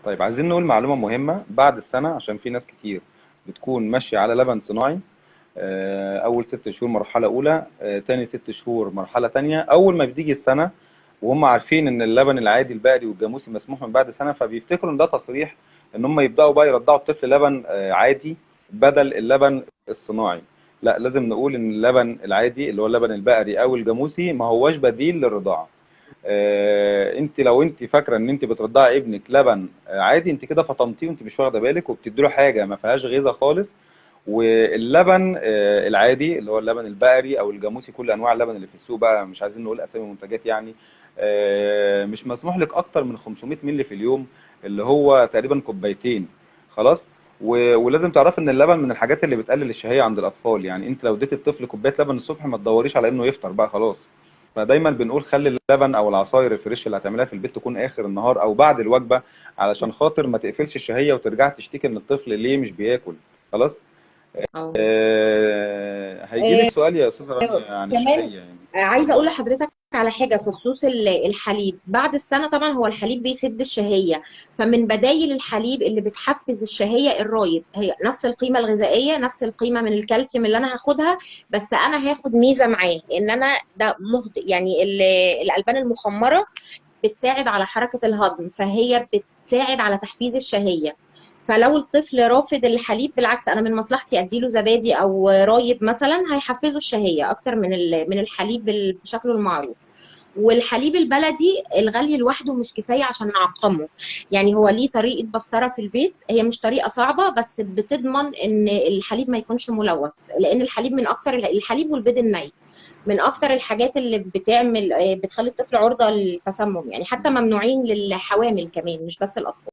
طيب عايزين نقول معلومة مهمة بعد السنة، عشان في ناس كتير بتكون ماشية على لبن صناعي. أول 6 شهور مرحلة أولى، تاني 6 شهور مرحلة تانية. أول ما بتيجي السنة وهم عارفين إن اللبن العادي البقري والجاموسي مسموح من بعد سنة، فبيفتكروا إن ده تصريح إن هم يبدأوا بقى يرضعوا الطفل لبن عادي بدل اللبن الصناعي. لا، لازم نقول إن اللبن العادي اللي هو اللبن البقري أو الجاموسي ما هواش بديل للرضاعة. انت لو انت فاكره ان انت بترضعي ابنك لبن عادي، انت كده فطمتيه وانت مش واخده بالك، وبتدي له حاجة ما فيهاش غذاء خالص. واللبن العادي اللي هو اللبن البقري او الجاموسي، كل انواع اللبن اللي في السوق بقى، مش عايزين نقول اسامي منتجات يعني، مش مسموح لك اكتر من 500 مللي في اليوم، اللي هو تقريبا كوبايتين. خلاص. ولازم تعرف ان اللبن من الحاجات اللي بتقلل الشهية عند الاطفال. يعني انت لو اديت الطفل كوباية لبن الصبح ما تدوريش على انه يفطر بقى خلاص. فدايما بنقول خلي اللبن او العصاير ال fresh اللي هتعملها في البيت تكون اخر النهار او بعد الوجبة، علشان خاطر ما تقفلش الشهية وترجع تشتكي ان الطفل ليه مش بياكل. خلاص. هيجي لك سؤال يا استاذه رانيا عن كمان الشهية يعني. عايزه اقول لحضرتك على حاجة في خصوص الحليب بعد السنة. طبعا هو الحليب بيسد الشهية، فمن بدايل الحليب اللي بتحفز الشهية الرايب، هي نفس القيمة الغذائية، نفس القيمة من الكالسيوم اللي انا هاخدها، بس انا هاخد ميزة معاه ان انا ده مهد، يعني الالبان المخمره بتساعد على حركة الهضم، فهي بتساعد على تحفيز الشهية. فلو الطفل رافض الحليب، بالعكس انا من مصلحتي اديله زبادي او رايب مثلا، هيحفزوا الشهية اكتر من الحليب بشكله المعروف. والحليب البلدي الغلي لوحده مش كفاية عشان نعقمه، يعني هو ليه طريقه بسطره في البيت، هي مش طريقه صعبة بس بتضمن ان الحليب ما يكونش ملوث، لان الحليب من اكتر الحليب والبيض الني من اكتر الحاجات اللي بتخلي الطفل عرضه للتسمم، يعني حتى ممنوعين للحوامل كمان مش بس الاطفال.